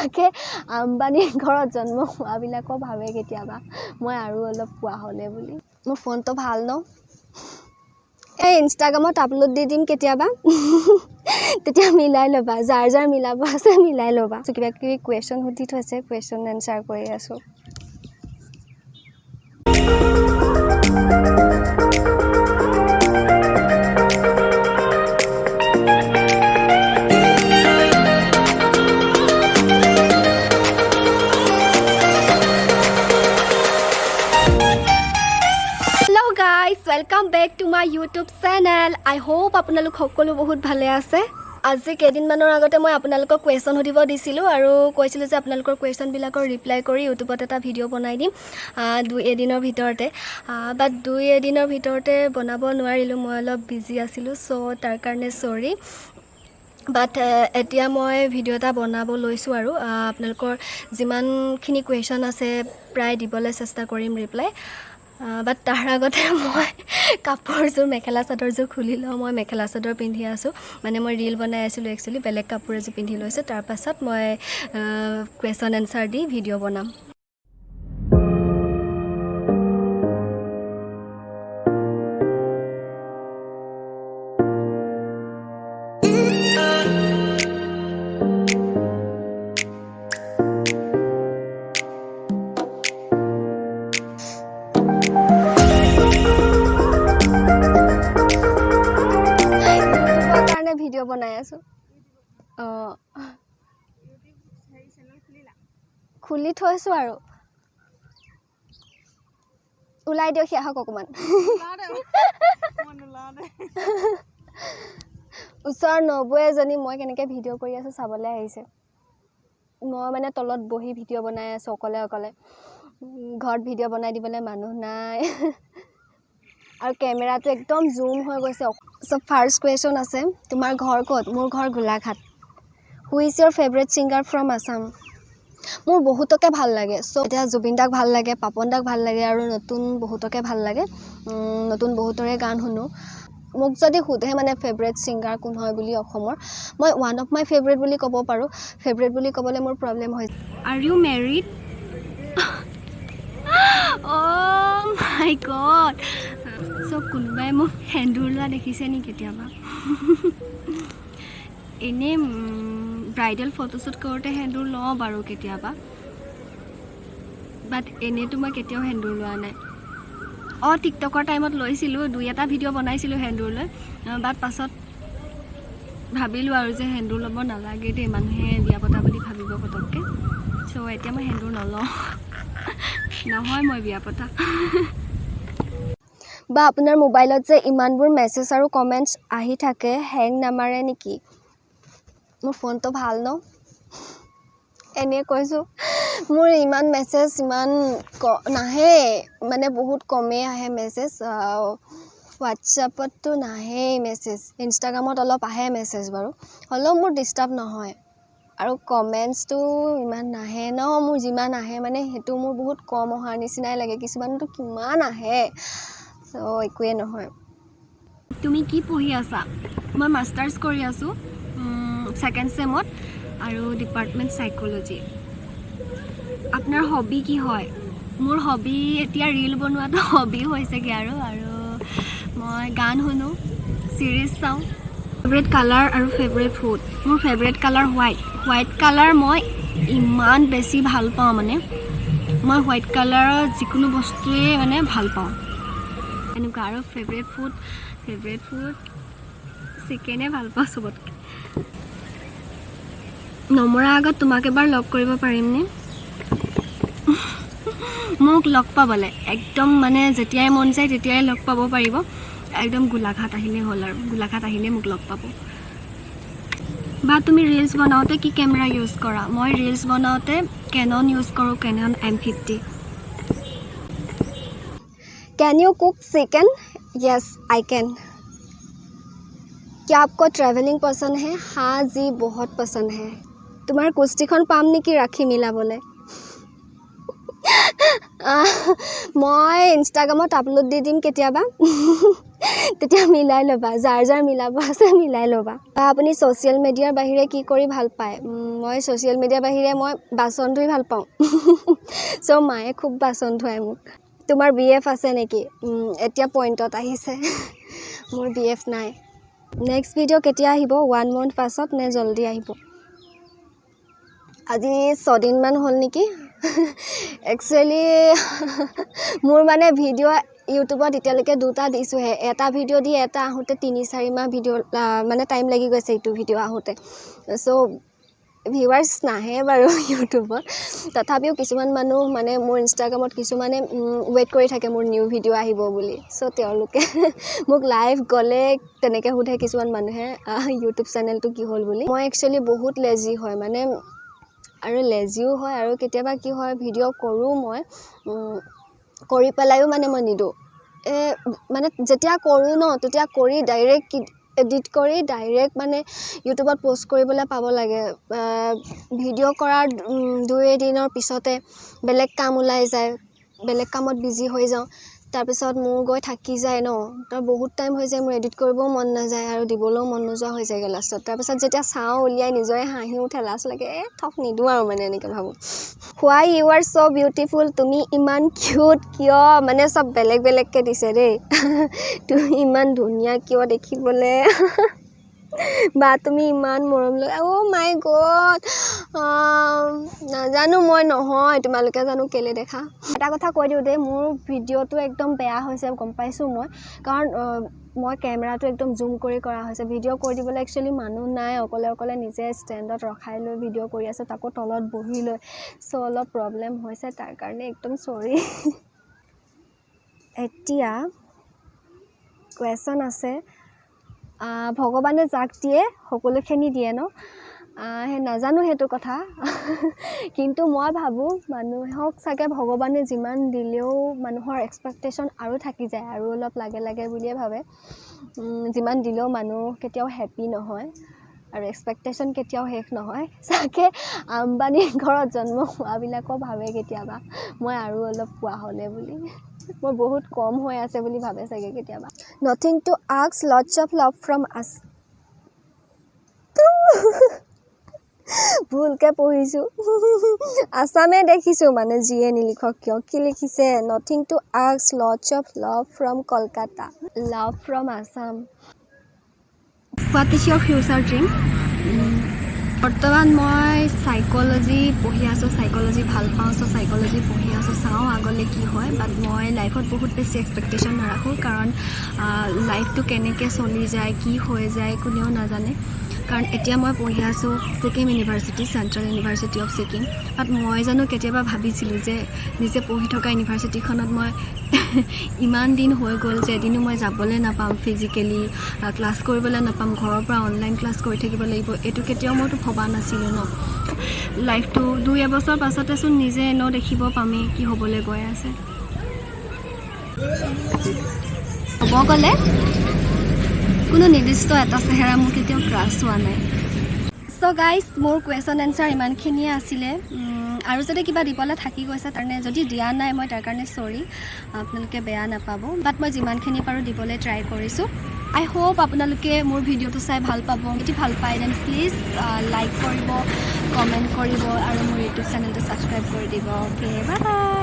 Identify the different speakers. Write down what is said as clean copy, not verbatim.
Speaker 1: তাকে আম্বানীৰ ঘৰত জন্ম হোৱাবিলাকো ভাবে কেতিয়াবা, মই আৰু অলপ পোৱা হ'লে বুলি। মোৰ ফোনটো ভাল ন? এই ইনষ্টাগ্ৰামত আপলোড দি দিম কেতিয়াবা, তেতিয়া মিলাই ল'বা। যাৰ যাৰ মিলাব আছে মিলাই ল'বা। কিবা কিবি কুৱেশ্যন সুধি থৈছে, কুৱেশ্যন এনচাৰ কৰি আছোঁ। Hello guys, welcome back to my YouTube channel. I hope আপোনালোক সকলো বহুত ভালে আছে। আজি কেইদিনমানৰ আগতে মই আপোনালোকক কুৱেশ্যন সুধিব দিছিলোঁ আৰু কৈছিলোঁ যে আপোনালোকৰ কুৱেশ্যনবিলাকৰ ৰিপ্লাই কৰি ইউটিউবত এটা ভিডিঅ' বনাই দিম দুই এদিনৰ ভিতৰতে। বাট দুই এদিনৰ ভিতৰতে বনাব নোৱাৰিলোঁ, মই অলপ বিজি আছিলোঁ। চ' তাৰ কাৰণে চৰি। বাট এতিয়া মই ভিডিঅ' এটা বনাব লৈছোঁ আৰু আপোনালোকৰ যিমানখিনি কুৱেশ্যন আছে প্ৰায় দিবলৈ চেষ্টা কৰিম ৰিপ্লাই। বাট তাৰ আগতে মই কাপোৰযোৰ, মেখেলা চাদৰযোৰ খুলি লওঁ। মই মেখেলা চাদৰ পিন্ধি আছোঁ, মানে মই ৰীল বনাই আছিলোঁ একচুৱেলি, বেলেগ কাপোৰ এযোৰ পিন্ধি লৈছোঁ। তাৰপাছত মই কুৱেশ্যন এনচাৰ দি ভিডিঅ' বনাম। ইউটিউবৰ কাৰণে ভিডিঅ' বনাই আছোঁ। অঁ, খুলি থৈছোঁ আৰু ওলাই দিয়ক, আহক অকণমান। ওচৰৰ নবৌ এজনী মই কেনেকৈ ভিডিঅ' কৰি আছোঁ চাবলৈ আহিছে। মই মানে তলত বহি ভিডিঅ' বনাই আছোঁ অকলে অকলে। ঘৰত ভিডিঅ' বনাই দিবলৈ মানুহ নাই আৰু কেমেৰাটো একদম জুম হৈ গৈছে। চ' ফাৰ্ষ্ট কুৱেশ্যন আছে, তোমাৰ ঘৰ ক'ত? মোৰ ঘৰ Golaghat. Who is your favourite singer from Assam? মোৰ বহুতকে ভাল লাগে। চ' এতিয়া জুবিন দাক ভাল লাগে, পাপন দাক ভাল লাগে আৰু নতুন বহুতকে ভাল লাগে। নতুন বহুতৰে গান শুনো। মোক যদি সোধে মানে ফেভৰেট ছিংগাৰ কোন হয় বুলি অসমৰ, মই ওৱান অফ my favourite বুলি ক'ব পাৰোঁ। ফেভৰেট বুলি ক'বলৈ মোৰ প্ৰব্লেম হয়। Are you married? Oh my God. চ' কোনোবাই মোক সেন্দুৰ লোৱা দেখিছে নেকি কেতিয়াবা? এনেই ব্ৰাইডেল ফটোশ্বুট কৰোঁতে সেন্দুৰ লওঁ বাৰু কেতিয়াবা, বাট এনেইতো মই কেতিয়াও সেন্দুৰ লোৱা নাই। অঁ, টিকটকৰ টাইমত লৈছিলোঁ, দুই এটা ভিডিঅ' বনাইছিলোঁ সেন্দুৰ লৈ। বাট পাছত ভাবিলোঁ আৰু যে সেন্দুৰ ল'ব নালাগে দেই, মানুহে বিয়া পতা বুলি ভাবিব পটককৈ। চ' এতিয়া মই সেন্দুৰ নলওঁ, নহয় মই বিয়া পতা। বা, আপোনাৰ মোবাইলত যে ইমানবোৰ মেছেজ আৰু কমেণ্টছ আহি থাকে, হেং নামাৰে নেকি? মোৰ ফোনটো ভাল ন? এনেই কৈছোঁ। মোৰ ইমান মেছেজ ইমান নাহে, মানে বহুত কমেই আহে মেছেজ। হোৱাটছএপততো নাহেই মেছেজ, ইনষ্টাগ্ৰামত অলপ আহে মেছেজ বাৰু, হ'লেও মোৰ ডিষ্টাৰ্ব নহয়। আৰু কমেণ্টছটো ইমান নাহে ন মোৰ। যিমান আহে মানে সেইটো মোৰ বহুত কম অহাৰ নিচিনাই লাগে। কিছুমানতো কিমান আহে। চ' একোৱেই নহয়। তুমি কি পঢ়ি আছা? মই মাষ্টাৰ্ছ কৰি আছোঁ ছেকেণ্ড ছেমত আৰু ডিপাৰ্টমেণ্ট চাইক'লজি। আপোনাৰ হবি কি হয়? মোৰ হবি এতিয়া ৰীল বনোৱাটো হবি হৈছেগৈ আৰু মই গান শুনো, ছিৰিজ চাওঁ। ফেভৰেট কালাৰ আৰু ফেভৰেট ফুড? মোৰ favourite colour white. White colour মই ইমান বেছি ভাল পাওঁ, মানে মই হোৱাইট কালাৰৰ যিকোনো বস্তুৱেই মানে ভাল পাওঁ এনেকুৱা। আৰু ফেভৰেট ফুড চিকেনে ভাল পাওঁ চবতকৈ। নমৰা আগত তোমাক এবাৰ লগ কৰিব পাৰিমনে? মোক লগ পাবলৈ একদম মানে যেতিয়াই মন যায় তেতিয়াই লগ পাব পাৰিব। একদম গোলাঘাট আহিলেই হ'ল আৰু গোলাঘাট আহিলেই মোক লগ পাব। বা, তুমি ৰিলচ বনাওঁতে কি কেমেৰা ইউজ কৰা? মই ৰিলচ বনাওঁতে কেনন ইউজ কৰোঁ, Canon M50। Can you cook chicken? Yes, I can. क्या आपको ट्रैवलिंग पसंद है? हाँ जी, बहुत पसंद है। তোমাৰ কুস্তিখন পাম নেকি ৰাখি মিলাবলৈ? মই ইনষ্টাগ্ৰামত আপলোড দি দিম কেতিয়াবা, তেতিয়া মিলাই ল'বা। যাৰ যাৰ মিলাব আছে মিলাই ল'বা। বা আপুনি ছ'চিয়েল মিডিয়াৰ বাহিৰে কি কৰি ভাল পায়? মই ছ'চিয়েল মিডিয়াৰ বাহিৰে মই বাচন ধুই ভাল পাওঁ। চ' মায়ে খুব বাচন ধুৱাই মোক। তোমাৰ বিএফ আছে নেকি? এতিয়া পইণ্টত আহিছে, মোৰ বিএফ নাই। নেক্সট ভিডিঅ' কেতিয়া আহিব? ওৱান মান্থ পাছত নে জল্দি আহিব? আজি 6 দিনমান হ'ল নেকি। একচুৱেলি মোৰ মানে ভিডিঅ' ইউটিউবত এতিয়ালৈকে দুটা দিছোঁহে। এটা ভিডিঅ' দি এটা আহোঁতে 3-4 মাহ ভিডিঅ' মানে টাইম লাগি গৈছে ইটো ভিডিঅ' আহোঁতে। চ' ভিউৱাৰ্ছ নাহে বাৰু ইউটিউবত, তথাপিও কিছুমান মানুহ মানে মোৰ ইনষ্টাগ্ৰামত কিছুমানে ৱেইট কৰি থাকে মোৰ নিউ ভিডিঅ' আহিব বুলি। চ' তেওঁলোকে মোক লাইভ গ'লে তেনেকৈ সোধে কিছুমান মানুহে, ইউটিউব চেনেলটো কি হ'ল বুলি। মই একচুৱেলি বহুত লেজি হয় মানে আৰু লেজিও হয় আৰু কেতিয়াবা কি হয়, ভিডিঅ' কৰোঁ মই, কৰি পেলাইও মানে মই নিদিওঁ। এই মানে যেতিয়া কৰোঁ ন, তেতিয়া কৰি ডাইৰেক্ট এডিট কৰি ডাইৰেক্ট মানে ইউটিউবত প'ষ্ট কৰিবলৈ পাব লাগে। ভিডিঅ' কৰাৰ 2 এদিনৰ পিছতে বেলেগ কাম ওলাই যায়, বেলেগ কামত বিজি হৈ যাওঁ। তাৰপিছত মোৰ গৈ থাকি যায় ন, তো বহুত টাইম হৈ যায়, মোৰ এডিট কৰিবও মন নাযায় আৰু দিবলৈও মন নোযোৱা হৈ যায়গৈ লাষ্টত। তাৰপিছত যেতিয়া চাওঁ উলিয়াই, নিজৰে হাঁহি উঠে, লাজ লাগে, এই থক, নিদিওঁ আৰু মানে এনেকৈ ভাবোঁ। Why you are so beautiful? তুমি ইমান কিউট কিয়? মানে চব বেলেগ বেলেগকৈ দিছে দেই। তুমি ইমান ধুনীয়া কিয় দেখিবলৈ? বা তুমি ইমান মৰম লগা। অ' মাই গড, নাজানো মই নহয়, তোমালোকে জানো কেলৈ দেখা। এটা কথা কৈ দিওঁ দেই, মোৰ ভিডিঅ'টো একদম বেয়া হৈছে গম পাইছোঁ মই, কাৰণ মই কেমেৰাটো একদম জুম কৰি কৰা হৈছে। ভিডিঅ' কৰি দিবলৈ একচুৱেলি মানুহ নাই, অকলে অকলে নিজে ষ্টেণ্ডত ৰখাই লৈ ভিডিঅ' কৰি আছোঁ, তাকো তলত বহি লৈ। চ' অলপ প্ৰব্লেম হৈছে, তাৰ কাৰণে একদম চৰি। এতিয়া কুৱেশ্যন আছে, ভগৱানে যাক দিয়ে সকলোখিনি দিয়ে ন? সেই নাজানো সেইটো কথা, কিন্তু মই ভাবোঁ মানুহক চাগে ভগৱানে যিমান দিলেও মানুহৰ এক্সপেক্টেশ্যন আৰু থাকি যায়, আৰু অলপ লাগে লাগে বুলিয়ে ভাবে। যিমান দিলেও মানুহ কেতিয়াও হেপ্পী নহয় আৰু এক্সপেক্টেশ্যন কেতিয়াও শেষ নহয়। চাগে আম্বানীৰ ঘৰত জন্ম হোৱাবিলাকেও ভাবে কেতিয়াবা, মই আৰু অলপ পোৱা হ'লে বুলি, মই বহুত কম হৈ আছে বুলি ভাবে চাগে কেতিয়াবা। Nothing to ask, lots of love from us. ভুলকৈ পঢ়িছোঁ, আছামে দেখিছোঁ মানে যিয়ে নিলিখক কিয়। কি লিখিছে? Nothing to ask, lots of love from Kolkata, love from Assam. What is your future dream? বৰ্তমান মই চাইক'লজি পঢ়ি আছোঁ। চাইক'লজি ভাল পাওঁ, চ' চাইক'লজি পঢ়ি আছোঁ। চাওঁ আগলৈ কি হয়। বাট মই লাইফত বহুত বেছি এক্সপেক্টেশ্যন নাৰাখোঁ, কাৰণ লাইফটো কেনেকৈ চলি যায়, কি হৈ যায় কোনেও নাজানে। কাৰণ এতিয়া মই পঢ়ি আছোঁ Sikkim university, central university of Sikkim. বাট মই জানো কেতিয়াবা ভাবিছিলোঁ যে নিজে পঢ়ি থকা ইউনিভাৰ্চিটিখনত মই ইমান দিন হৈ গ'ল যে এদিনো মই যাবলৈ নাপাম, ফিজিকেলি ক্লাছ কৰিবলৈ নাপাম, ঘৰৰ পৰা অনলাইন ক্লাছ কৰি থাকিব লাগিব? এইটো কেতিয়াও মইতো ভবা নাছিলোঁ ন। লাইফটো 2 এবছৰ পাছতেচোন নিজে এনেও দেখিব পামেই কি হ'বলৈ গৈ আছে। ক'ব গ'লে কোনো নিৰ্দিষ্ট এটা চেহেৰা মোৰ কেতিয়াও ক্ৰাছ হোৱা নাই। চ' গাইজ, মোৰ কুৱেশ্যন এনচাৰ ইমানখিনিয়ে আছিলে। আৰু যদি কিবা দিবলৈ থাকি গৈছে, তাৰমানে যদি দিয়া নাই মই, তাৰ কাৰণে চৰি, আপোনালোকে বেয়া নাপাব। বাট মই যিমানখিনি পাৰোঁ দিবলৈ ট্ৰাই কৰিছোঁ। আই হোপ আপোনালোকে মোৰ ভিডিঅ'টো চাই ভাল পাব। যদি ভাল পায়, then please like কৰিব, কমেণ্ট কৰিব আৰু মোৰ ইউটিউব চেনেলটো ছাবস্ক্ৰাইব কৰি দিব। Okay, bye bye.